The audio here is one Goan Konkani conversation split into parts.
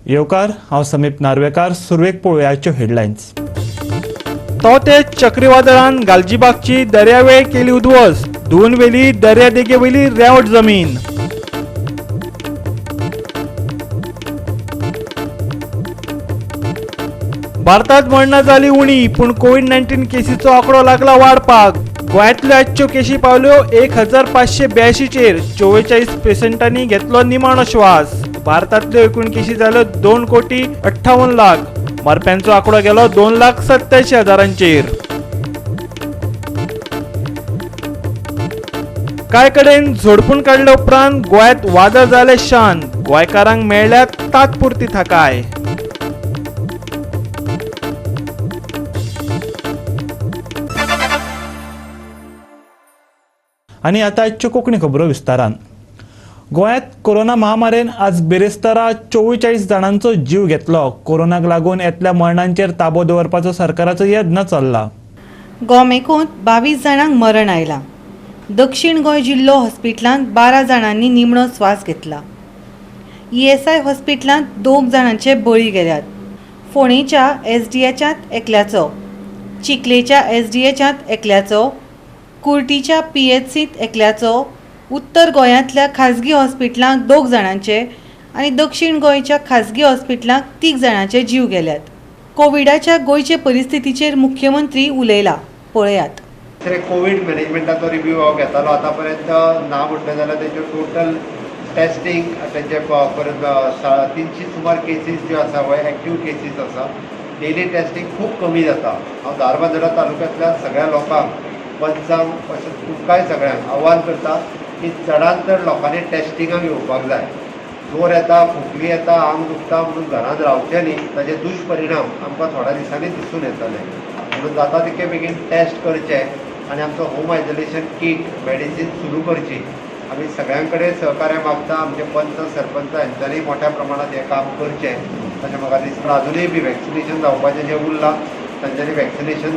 येवकार, हांव समीप नार्वेकार. सुरवेक पळोवयाच्यो हेडलायन्स. तोते चक्रीवादळान गालजीबागची दर्यावेळ केली उद्ध्वस्त, धुवन वेली दर्यादेगेवयली रेंवट जमीन. भारतात मरणां जाली उणी, पूण कोवीड-19 केसीचो आंकडो लागला वाडपाक. गोंयांतल्यो आजच्यो केशी पावल्यो 1582चेर, 44 पेशंटांनी घेतलो निमाणो श्वास. भारतांतल्यो एकूण केशी जाल्यो 2,58,00,000, मरप्यांचो आंकडो गेलो 2,87,000. कांय कडेन झोडपून काडल्या उपरांत गोंयांत वादळ जालें शांत, गोंयकारांक मेळ्ळ्या तात्पुरती थाकाय. आनी आतां आजच्यो कोंकणी खबरो विस्तारान. गोंयांत कोरोना महामारेन आज बिरेस्तारा 44 जाणांचो जीव घेतलो. कोरोनाक लागून येतल्या मरणांचेर ताबो दवरपाचो सरकाराचो यत्न चल्ला. गोमेकोंत 22 जाणांक मरण आयलां. दक्षिण गोंय जिल्लो हॉस्पिटलांत 12 जाणांनी निमणो स्वास घेतला. ईएसआय हॉस्पिटलांत 2 जाणांचे बळी गेल्यात. फोंडेच्या एसडीएचांत एकल्याचो, चिखलेच्या एसडीएचांत एकल्याचो, कुर्टीच्या पीएचसींत एकल्याचो, उत्तर गोंयांतल्या खाजगी हॉस्पिटलांत 2 जाणांचे आनी दक्षिण गोंयच्या खाजगी हॉस्पिटलांत 3 जाणांचे जीव गेल्यात. कोविडाच्या गोंयचे परिस्थितीचेर मुख्यमंत्री उलयला, पळयात. कोवीड मॅनेजमेंटाचो रिव्यू हांव घेतालो. आतां पर्यंत ना म्हटलें जाल्यार तेंच्यो टोटल टेस्टींग तेंचे परत 300 सुमार केसीस ज्यो आसा वय एक्टीव केसीस आसा. डेली टेस्टींग खूब कमी जाता. हांव धारबांदोडा तालुक्यांतल्या सगळ्या लोकांक, पंचांक, तशेंच तुमकांय सगळ्यांक आव्हान करता की चडांत चड लोकांनी टेस्टिंगाक येवपाक जाय. जोर येता, खोकली येता, आंग दुखता म्हणून घरांत रावचें न्ही. ताजे दुश्परिणाम आमकां थोड्या दिसांनी दिसून येतले. म्हणून जाता तितके बेगीन टेस्ट करचे आनी आमचो होम आयसोलेशन कीट मेडिसीन सुरू करची. आमी सगळ्यां कडेन सहकार्य मागता. आमचे पंच सरपंच हेंच्यांनी मोठ्या प्रमाणांत हें काम करचें अशें म्हाका दिसता. अजुनूय बी वॅक्सिनेशन जावपाचें जें उरलां तांच्यांनी वॅक्सिनेशन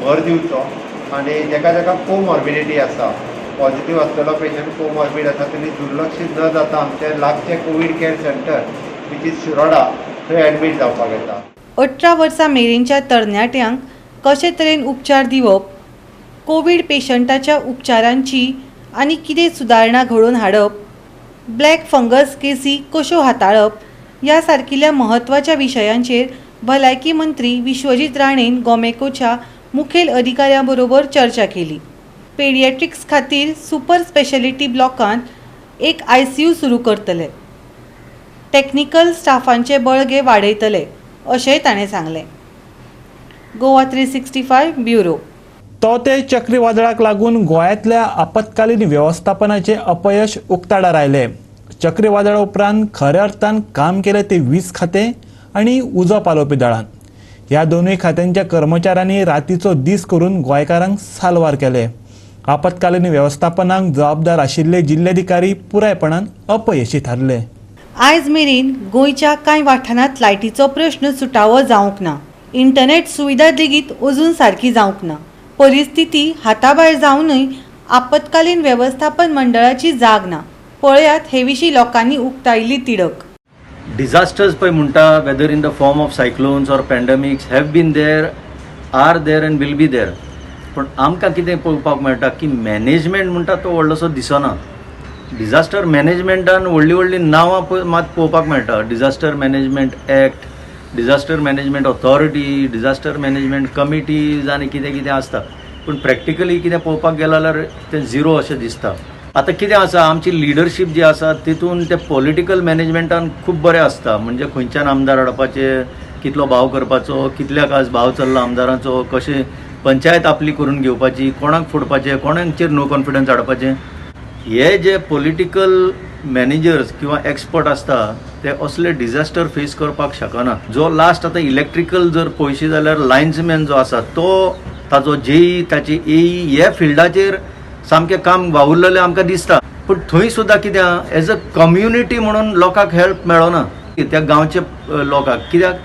भर दिवचो आनी जेका जेका कोमॉर्बिडिटी आसा, पॉझिटिव्ह आसलेलो पेशंट कोमॉर्बीड आसा, तेणी दुर्लक्षीत न जाता आमचे लागचे Covid care centre which is Shiroda थंय एडमीट जावपाक येता. 18 वर्सां मेरेनच्या तरणाट्यांक कशे तरेन उपचार दिवप, कोवीड पेशंटाच्या उपचारांची आनी कितें सुदारणा घडोवन हाडप, ब्लॅक फंगस केसी कश्यो हाताळप ह्या सारकिल्या म्हत्वाच्या विशयांचेर भलायकी मंत्री विश्वजीत राणेन गोमेकोच्या मुखेल अधिकाऱ्यां बरोबर चर्चा केली. पेडिएट्रिक्स खातीर सुपर स्पेशलिटी ब्लॉकांत एक आयसीयू सुरू करतले, टॅक्निकल स्टाफांचे बळगे वाडयतले अशेंय ताणें सांगलें. गोवा 365 ब्युरो. तोते चक्रीवादळाक लागून गोंयांतल्या आपत्कालीन वेवस्थापनाचें अपयश उक्ताडार आयलें. चक्रीवादळा उपरांत खऱ्या अर्थान काम केलें तें वीज खातें आनी उजो पालोवपी दळान. ह्या दोनूय खात्यांच्या कर्मचाऱ्यांनी रातीचो दीस करून गोंयकारांक साल्वार केले. आपत्कालीन वेवस्थापनाक जबाबदार आशिल्ले जिल्ल्याधिकारी पुरायपणान अपयशी थारले. आयज मेरेन गोंयच्या कांय वाठारांत लायटीचो प्रश्न सुटावो जावंक ना. इंटरनेट सुविधा लेगीत अजून सारकी जावंक ना. परिस्थिती हाताभायर जावनूय आपत्कालीन वेवस्थापन मंडळाची जाग ना. पळयात हे विशीं लोकांनी उक्तायल्ली तिडक. डिझास्टर्स पळय म्हणटा, whether in the form of cyclones or pandemics, have been there, are there and will be there. पूण आमकां कितें पळोवपाक मेळटा की मॅनेजमेंट म्हणटा तो व्हडलोसो दिसना. डिझास्टर मॅनेजमेंटान व्हडलीं व्हडलीं नांवां मात पळोवपाक मेळटा. Disaster management act, disaster management authority, disaster management committees आनी कितें कितें आसता. पूण प्रॅक्टिकली कितें पळोवपाक गेलें जाल्यार तें झिरो अशें दिसता. आतां कितें आसा, आमची लिडरशीप जी आसा तितून ते पॉलिटिकल मॅनेजमेंटान खूब बरें आसता. म्हणजे खंयच्यान आमदार हाडपाचे, कितलो भाव करपाचो, कितल्याक आज भाव चल्ला आमदारांचो, कशें पंचायत आपली करून घेवपाची, कोणाक फोडपाचें, कोणाचेर नो कॉन्फिडन्स हाडपाचें, हे जे पॉलिटिकल मॅनेजर्स किंवा एक्सपर्ट आसता ते असले डिझास्टर फेस करपाक शकना. जो लास्ट आतां इलेक्ट्रिकल जर पळयशी जाल्यार लायन्समॅन जो आसा तो ताजो जेई, ताची एई हे फिल्डाचेर सामकें काम वावुरलेलें आमकां दिसता. पूण थंय सुद्दां कितें एज अ कम्युनिटी म्हणून लोकांक हेल्प मेळना त्या गांवच्या लोकांक. कित्याक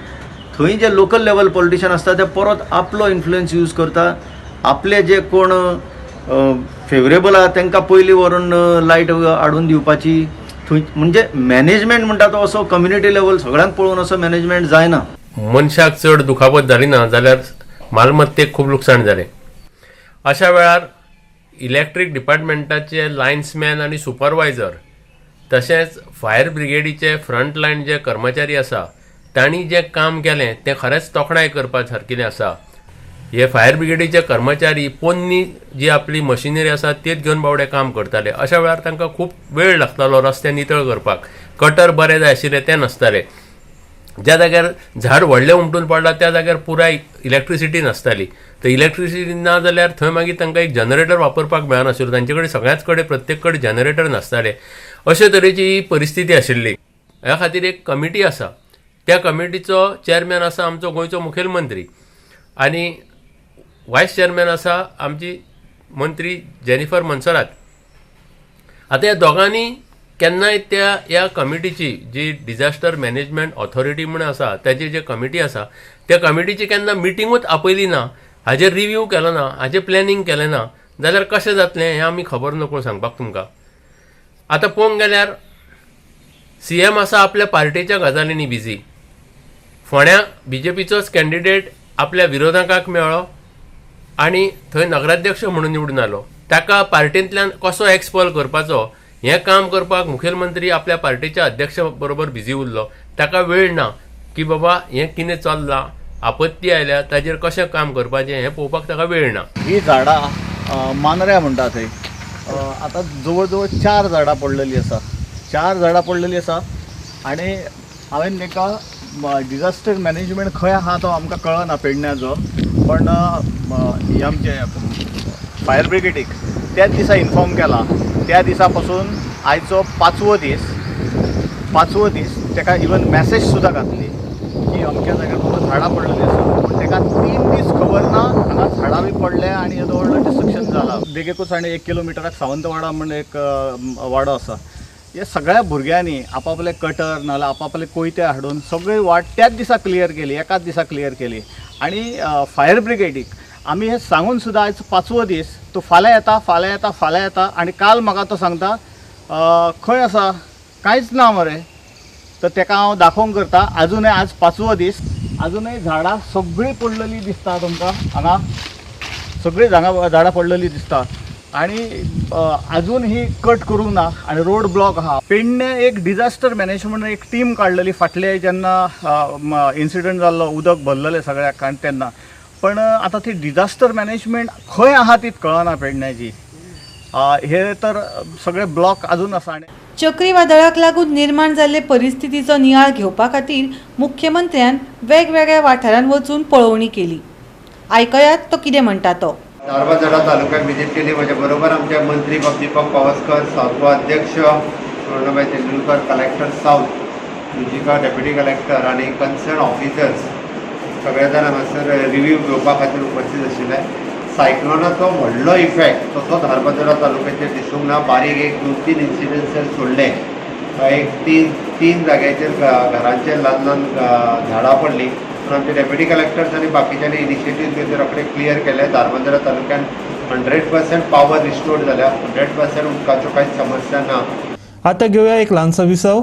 थंय जे लोकल लेवल पॉलिटिशन आसता ते परत आपलो इन्फ्लुयन्स यूज करता, आपले जे कोण फेवरेबल आहा तांकां पयलीं व्हरून लायट हाडून दिवपाची, थंय म्हणजे मॅनेजमेंट म्हणटा तो असो कम्युनिटी लेवल सगळ्यांक पळोवन असो मॅनेजमेंट जायना. मनशाक चड दुखापत जाली ना जाल्यार मालमत्तेक खूब लुकसाण जालें. अशा वेळार इलेक्ट्रीक डिपार्टमेंटाचे लायन्समॅन आनी सुपरवायजर तशेंच फायर ब्रिगेडीचे फ्रंट लायन जे कर्मचारी आसा तांणी जें काम केलें तें खरेंच तोखणाय करपा सारकिलें आसा. हे फायर ब्रिगेडीचे कर्मचारी पोन्नी जी आपली मशिनरी आसा तीच घेवन बावडे काम करताले. अशा वेळार तांकां खूब वेळ लागतालो रस्ते नितळ करपाक. कटर बरे जाय आशिल्ले ते नासताले. ज्या जाग्यार झाड व्हडलें उमटून पडलां त्या जाग्यार पुराय इलेक्ट्रिसिटी नासताली. तर इलेक्ट्रिसिटी ना जाल्यार थंय मागीर तांकां एक जनरेटर वापरपाक मेळनाशिल्लो. तांचे कडेन सगळ्याच कडेन प्रत्येक कडेन जनरेटर नासताले. अशे तरेची ही परिस्थिती आशिल्ली. ह्या खातीर एक कमिटी आसा. त्या कमिटीचो चेअरमॅन आसा आमचो गोंयचो मुखेलमंत्री आनी वायस चेअरमॅन आसा आमची मंत्री जेनिफर मोन्सेरात. आतां ह्या दोगांनी केन्नाय त्या ह्या कमिटीची जी डिझास्टर मॅनेजमेंट ऑथॉरिटी म्हूण आसा ताची जी कमिटी आसा त्या कमिटीची केन्ना मिटिंगूच आपयली ना, हाजेर रिव्यू केलो ना, हाजेर प्लॅनिंग केलें ना जाल्यार कशें जातलें हें आमी खबर नको सांगपाक तुमकां. आतां पळोवंक गेल्यार सीएम आसा आपल्या पार्टेच्या गजालींनी बिजी. फोंड्या बीजेपीचोच कॅन्डिडेट आपल्या विरोधकाक मेळ्ळो आनी थंय नगराध्यक्ष म्हणून निवडून आयलो. ताका पार्टींतल्यान कसो एक्सपल करपाचो हें काम करपाक मुखेलमंत्री आपल्या पार्टीच्या अध्यक्ष बरोबर बिजी उरलो. ताका वेळ ना की बाबा हें कितें चल्लां, आपत्ती आयल्या ताजेर कशें काम करपाचें हें पळोवपाक ताका वेळ ना. ही झाडां मांद्र्या म्हणटा थंय आतां जवळ जवळ 4 झाडां पडलेली आसा. 4 झाडां पडलेली आसा आनी हांवें तांकां डिजास्टर मॅनेजमेंट खंय आहा तो आमकां कळना पेडण्याचो, पण हे आमचे फायर ब्रिगेडीक त्याच दिसा इन्फॉर्म केला. त्या दिसा पासून आयचो पांचवो दीस ताका इवन मॅसेज सुद्दां घातली की अमक्या जाग्यार बाबा झाडां पडलेली आसा, पूण ताका 3 दीस खबर ना हांगा झाडां बी पडल्या आनी येदो व्हडलो डिस्ट्रक्शन जाला. बेगीकूच आनी 1 किलोमिटराक सावंतवाडा म्हण एक वाडो आसा. हे सगळ्या भुरग्यांनी आपापले कटर नाजाल्यार आपापले कोयते हाडून सगळी वाट त्याच दिसा क्लियर केली, एकाच दिसा क्लियर केली. आनी फायर ब्रिगेडीक आमी हें सांगून सुद्दां आयज 5वो दीस तो फाल्यां येता फाल्यां येता फाल्यां येता आनी काल म्हाका तो सांगता खंय आसा कांयच ना मरे. तर ताका हांव दाखोवंक करता आजुनय आज 5वो दीस आजुनय झाडां सगळीं पडलेलीं दिसता तुमकां, हांगा सगळीं झाडां पडलेलीं दिसता आनी अजून ही कट करूंक ना आनी रोड ब्लॉक आहा. पेडणे एक डिजास्टर मॅनेजमेंट एक टीम काडलेली फाटले जेन्ना इन्सिडंट जाल्लो उदक भरलेलें सगळ्याक आनी तेन्ना, पण आतां ती डिजास्टर मॅनेजमेंट खंय आहा तीच कळना पेडण्याची. हे तर सगळे ब्लॉक अजून आसा. आनी चक्रीवादळाक लागून निर्माण जाल्ले परिस्थितीचो नियाळ घेवपा खातीर मुख्यमंत्र्यान वेगवेगळ्या वाठारांत वचून पळोवणी केली. आयकयात तो कितें म्हणटा तो. धारबांदोडा तालुक्यात विजीट केली. म्हज्या बरोबर आमचे मंत्री बाब दीपक पावसकर, साउथ गोवा अध्यक्ष Suvarnabai Tendulkar, collector south Rujika deputy collector आनी कन्सर्न ऑफिसर्स सगळे जाण हांगासर रिव्यू घेवपा खातीर उपस्थित आशिल्ले. सायक्लोनाचो व्हडलो इफेक्ट तसो धारबांदोडा तालुक्याचेर दिसूंक ना. बारीक 1 2 3 इन्सिडंट्स सोडले. एक 3 जाग्याचेर घरांचेर ल्हान ल्हान झाडां पडलीं, पूण आमचे डेप्युटी कलेक्टर्स आनी बाकीच्यांनी इनिशिएटीव घेवन रोखडे क्लियर केले. धारबांदोडा तालुक्यान 100% पावर रिस्टोर जाल्या, 100% उदकाच्यो कांयच समस्या ना. आतां घेवया एक ल्हानसो विसव.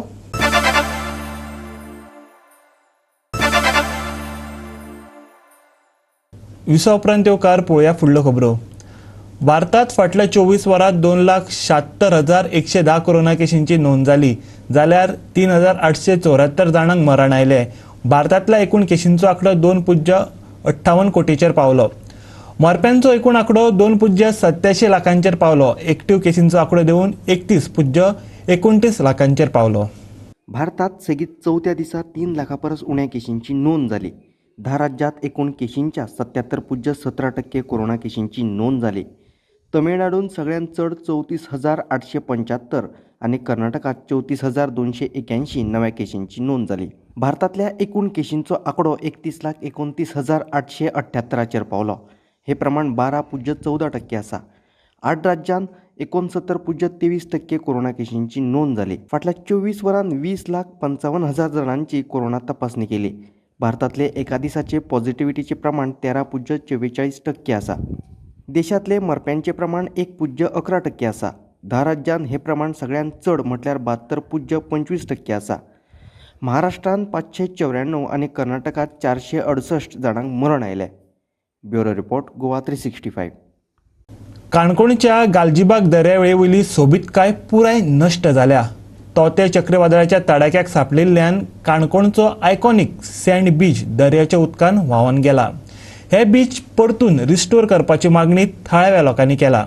विसवा उपरांत त्यो कार पळोवया फुडल्यो खबरो. भारतात फाटल्या 24 वरांत 2,76,110 कोरोना केशींची नोंद जाली, जाल्यार 3,874 जाणांक मरण आयलें. भारतांतल्या एकूण केशींचो आंकडो 2.58 कोटीचेर पावलो. मरप्यांचो एकूण आंकडो 2.87 लाखांचेर पावलो. एक्टिव्ह केशींचो आंकडो देंवून 31.29 लाखांचेर पावलो. भारतात सेगीत चवथ्या दिसा 3 लाखां परस उण्या केशींची नोंद जाली. 10 राज्यात एकूण केशींच्या 77.17% कोरोना केशींची नोंद जाली. तमिळनाडून सगळ्यांत चड 34,875 आनी कर्नाटकात 34,281 नव्या केशींची नोंद जाली. भारतांतल्या एकूण केशींचो आंकडो 31,29,878 पावलो. हे प्रमाण 12.14% आसा. 8 राज्यांत 69.23% कोरोना केशींची नोंद जाली. फाटल्या 24 वरांत 20,55,000 जाणांची कोरोना तपासणी केली. भारतांतले एका दिसाचे पॉझिटिव्हिटीचे प्रमाण 13.44% आसा. देशांतले मरप्यांचे प्रमाण 1.11% आसा. 10 राज्यांत हें प्रमाण सगळ्यांत चड म्हटल्यार 72.25% आसा. महाराष्ट्रांत 594 आनी कर्नाटकांत 468 जाणांक मरण आयलें. Bureau report, Goa 365. काणकोणच्या गालजीबाग दर्यावेळे वयली सोबीतकाय पुराय नश्ट जाल्या. तोते चक्रीवादळाच्या तडाख्याक सांपडिल्ल्यान काणकोणचो आयकॉनीक सँड बीच दर्याच्या उदकान व्हांवन गेला. हे बीच परतून रिस्टोर करपाची मागणी थळाव्या लोकांनी केला.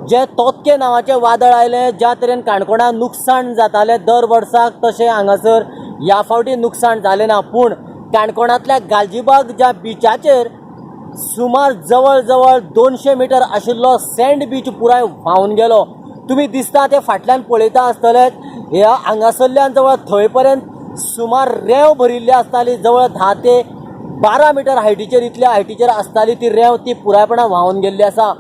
जे तोतके नांवाचें वादळ आयलें, ज्या तरेन काणकोणाक नुकसाण जातालें दर वर्साक, तशें हांगासर ह्या फावटी नुकसाण जालें ना. पूण काणकोणांतल्या गालजीबाग ज्या बिचाचेर सुमार जवळ जवळ 200 मिटर आशिल्लो सँड बीच पुराय व्हांवन गेलो. तुमी दिसता ते फाटल्यान पळयता आसतलेच, ह्या हांगासरल्यान जवळ थंय पर्यंत सुमार रेंव भरिल्ली आसताली. जवळ 10 ते 12 मिटर हायटीचेर, इतल्या हायटीचेर आसताली ती रेंव, ती पुरायपणान व्हांवन गेल्ली आसा.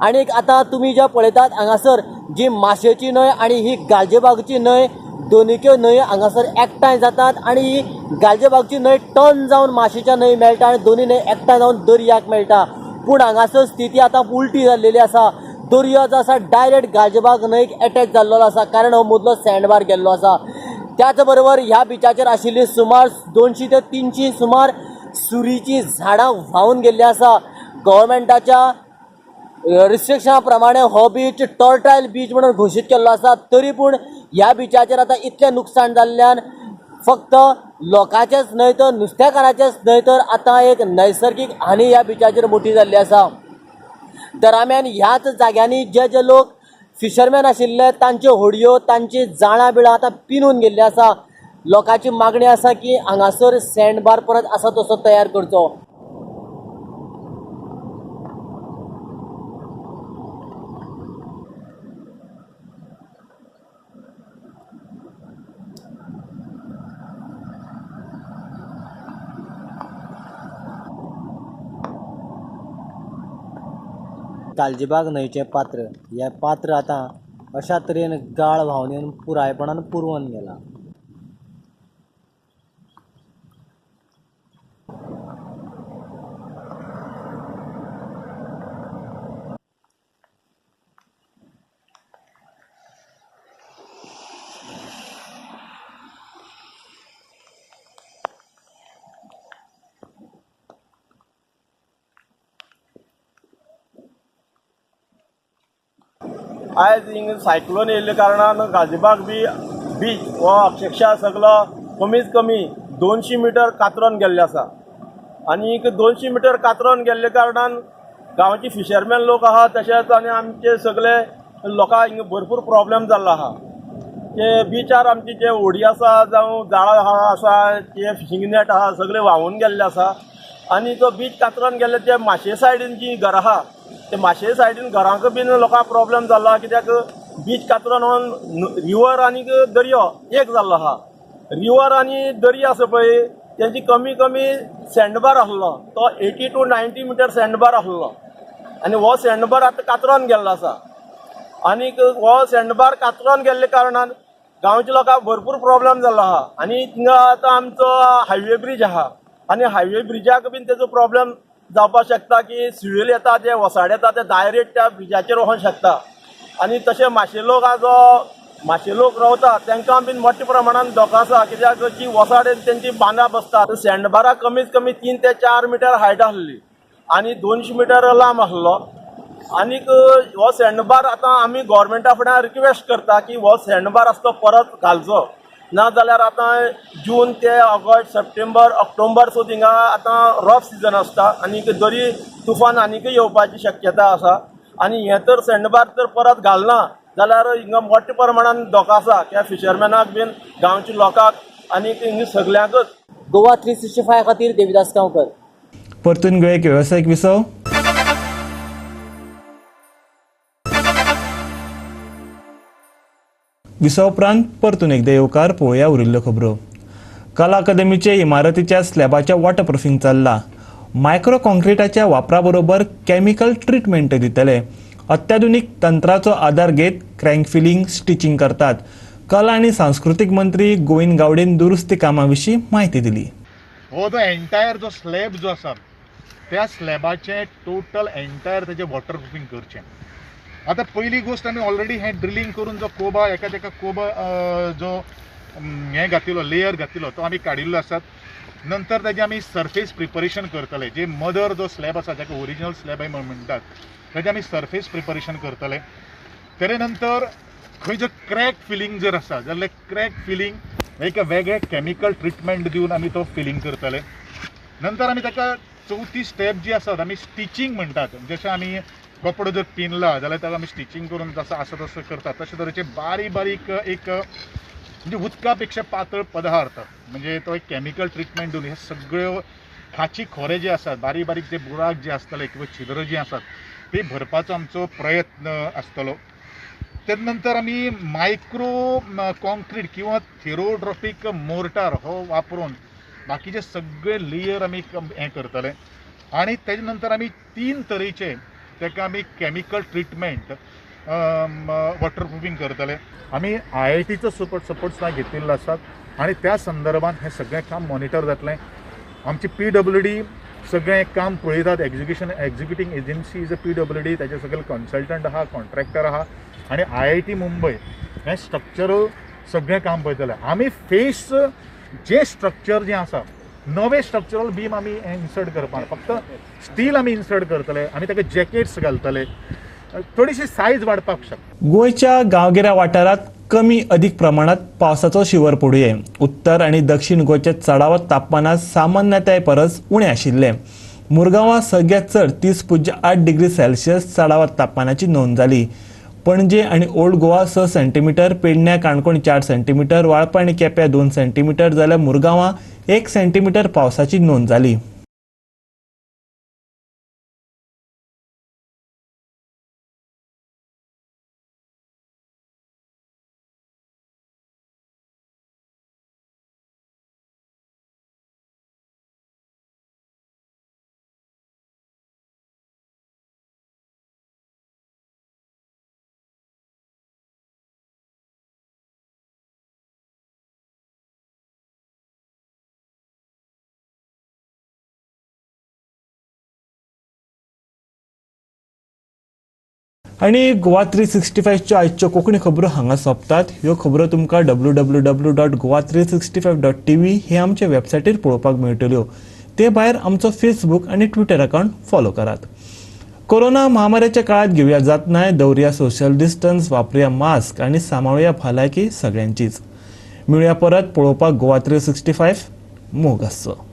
आनी आतां तुमी जे पळयतात हांगासर जी माशेची न्हंय आनी ही गालजीबागची न्हंय, दोनिक्यो न्हंय हांगासर एकठांय जातात आनी ही गालजीबागची न्हंय टर्न जावन माशेच्या न्हंय मेळटा आनी दोनी न्हंय एकठांय जावन दर्याक मेळटा. पूण हांगासर स्थिती आतां उलटी जाल्लेली आसा. दर्या जो आसा डायरेक्ट गालजीबाग न्हंयक एटॅच जाल्लो आसा, कारण हो मदलो सँडबार गेल्लो आसा. त्याच बरोबर ह्या बिचाचेर आशिल्ली सुमार 200 ते 300 सुमार सुरीची झाडां व्हांवन गेल्ली आसा. गव्हर्मेंटाच्या रिस्ट्रिक्शना प्रमाणे हो बीच टर्टायल बीच म्हणून घोशीत केल्लो आसा, तरी पूण ह्या बिचाचेर आतां इतलें नुकसाण जाल्ल्यान फक्त लोकांचेच न्हय तर नुस्तेकाराचेच न्हय तर आतां एक नैसर्गीक हानी ह्या बिचाचेर मोठी जाल्ली आसा. दरम्यान ह्याच जाग्यांनी जे जे लोक फिशरमॅन आशिल्ले तांच्यो होडयो, तांची जाळां बिळां आतां पिनून गेल्ली आसा. लोकांची मागणी आसा की हांगासर सँड बार परत आसा तसो तयार करचो. गालजीबाग न्हंयचें पात्र, हें पात्र आतां अशा तरेन गाळ व्हांवन येवन पुरायपणान पुरवन गेलां. आयज हिंग सायक्लोन येयल्ल्या कारणान गालजीबाग बीच हो अक्षरशः सगलो कमीत कमी 200 मिटर कातरोन गेल्ले आसा. आनी 200 मिटर कातरोन गेल्ले कारणान गांवचे फिशरमॅन लोक आहा, तशेंच आनी आमचे सगळे लोकांक हिंगा भरपूर प्रॉब्लेम जाल्लो आहा. ते बिचार आमची जे होडी आसा जावं जाळां आसा, ते फिशींग नॅट आहा, सगळे व्हांवून गेल्ले आसा. आनी तो बीच कातरोन गेल्ले ते माशे सायडीन जी घरां आहा ते माशे सायडीन घरांक बीन लोकांक प्रॉब्लेम जाला, कित्याक बीच कातरोन रिवर आनी दर्यो एक जाल्लो आहा. रिवर आनी दर्या आसा पळय तेंची कमी कमी सँडबार आसलो तो 80 to 90 metre सँडबार आसलो आनी हो सँडबार आतां कातरोन गेल्लो आसा. आनीक हो सँडबार कातरोन गेल्ल्या कारणान गांवच्या लोकांक भरपूर प्रॉब्लेम जाल्लो आहा. आनी थिंगा आतां आमचो हायवे ब्रीज आहा आनी हायवे ब्रिजाक बीन तेजो प्रॉब्लेम जावपाक शकता की सिवेल येता, ते वसाड येता, ते डायरेक्ट त्या ब्रिजाचेर वचोंक शकता. आनी तशें माशे लोक आहा, जो माशे लोक रावता तांकां बीन मोठ्या प्रमाणान धोको आसा, कित्याक जी वसाड तेंची बांदा बसता. सँडबाराक कमीत कमी 3 ते 4 मिटर हायट आसली आनी 200 मिटर लांब आसलो. आनीक हो सँडबार आतां आमी गोवोरमेंटा फुड्यान रिक्वेस्ट करता की हो सँडबार आसा तो परत घालचो, ना जाल्यार आतां जून ते ऑगस्ट, सप्टेंबर, ऑक्टोबर सो थिंगा आतां रफ सिजन आसता आनी दरी तुफान आनीकय येवपाची शक्यता आसा. आनी हें तर सँडबार तर परत घालना जाल्यार हिंगा मोठ्या प्रमाणान धोको आसा त्या फिशरमॅनाक बीन, गांवच्या लोकांक आनी हिंगा सगल्यांकच. गोवा 365 खातीर देविदास गांवकर. परतून घेवया एक वेवसायीक विसव. विसव उपरांत परतून एकदा येवकार. पळोवया उरिल्ल्यो खबरो. कला अकादमीचे इमारतीच्या स्लॅबाच्या वॉटरप्रुफींग चल्लां. मायक्रो कॉन्क्रिटाच्या वापरा बरोबर केमिकल ट्रिटमेंट दितले. अत्याधुनीक तंत्राचो आदार घेत क्रँक फिलिंग, स्टिचिंग करतात. कला आनी सांस्कृतीक मंत्री गोविंद गावडेन दुरुस्ती कामा विशीं म्हायती दिली. हो जो एंटायर जो स्लॅब जो आसा त्या स्लॅबाचें टोटल एंटायर तेजें वॉटरप्रुफींग करचें आतां पयली गोश्ट आमी ऑलरेडी हें ड्रिलींग करून जो कोबा एका तेका कोबा जो हें घातिल्लो लेयर घातिल्लो तो आमी काडिल्लो आसात. नंतर ताजें आमी सरफेस प्रिपरेशन करतले, जे मदर जो स्लॅब आसा जाका ओरिजिनल स्लॅब म्हणटात ताजें आमी सरफेस प्रिपरेशन करतले. तेजे नंतर खंय जर क्रॅक फिलींग जर आसा जाल्यार क्रॅक फिलींग एक वेगळे केमिकल ट्रिटमेंट दिवन आमी तो फिलींग करतले. नंतर आमी ताका चवथी स्टेप जी आसात आमी स्टिचींग म्हणटात, जशें आमी कपडो जर पिनला जाल्यार ताका आमी स्टिचींग करून जसो आसा तसो करतात तशे तरेचे बारीक बारीक एक म्हणजे उदका पेक्षा पातळ पदार्थ म्हणजे तो एक केमिकल ट्रिटमेंट दिवन हे सगळ्यो खाची खोरे जे आसात बारीक बारीक जे बुराक जे आसतले किंवा छिद्र जी आसात ते भरपाचो आमचो प्रयत्न आसतलो. तेज नंतर आमी मायक्रो कॉन्क्रीट किंवा थिरोड्रॉपीक मोर्टार हो वापरून बाकीचे सगळे लेयर आमी हें करतले. आनी तेजे नंतर आमी 3 तरेचे ताका आमी केमिकल ट्रिटमेंट वॉटरप्रुफींग करतले. आमी IITचो सपोर्ट सुद्दां घेतिल्लो आसात आनी त्या संदर्भात हें सगळें काम मॉनिटर जातलें. आमची PWD सगळें काम पळयतात, executing agency is a PWD, ताचे सगळे कन्सल्टंट आहा, कॉन्ट्रॅक्टर आहा आनी IIT Mumbai हें स्ट्रक्चरल सगळें काम पळयतलें. आमी फेस जे स्ट्रक्चर जें आसा नवें स्ट्रक्चरल बीम आमी इन्सर्ट करपाक, फक्त स्टील आमी इन्सर्ट करतले, आमी ताका जॅकेट्स घालतले, थोडीशी सायज वाडपाक शकता. गोंयच्या गांवगिऱ्या वाठारांत कमी अदीक प्रमाणात पावसाचो शिंवर पडुये. उत्तर आनी दक्षिण गोंयचे चडावत तापमानात सामान्यताये परस उणें आशिल्लें. मुरगांवां सगळ्यांत चड 30.8 डिग्री सेल्सियस चडावत तापमानाची नोंद जाली. पणजे आनी ओल्ड गोवा 6 सेंटीमिटर, पेडण्यां काणकोण 4 सेंटीमिटर, वाळपय आनी केप्यां 2 सेंटीमिटर जाल्यार मुरगांवां 1 सेंटीमिटर पावसाची नोंद जाली. आनी गोवा 365च्यो आयच्यो कोंकणी खबरो हांगा सोंपतात. ह्यो खबरो तुमकां www.goa365.tv हे आमचे वेबसायटीर पळोवपाक मेळटल्यो. ते भायर आमचो फेसबूक आनी ट्विटर अकावंट फॉलो करात. कोरोना महामारीच्या काळात घेवया जातनाय, दवरुया सोशल डिस्टन्स, वापरुया मास्क आनी सांबाळुया भलायकी सगळ्यांचीच. मेळुया परत पळोवपाक गोवा 365. मोग आसचो.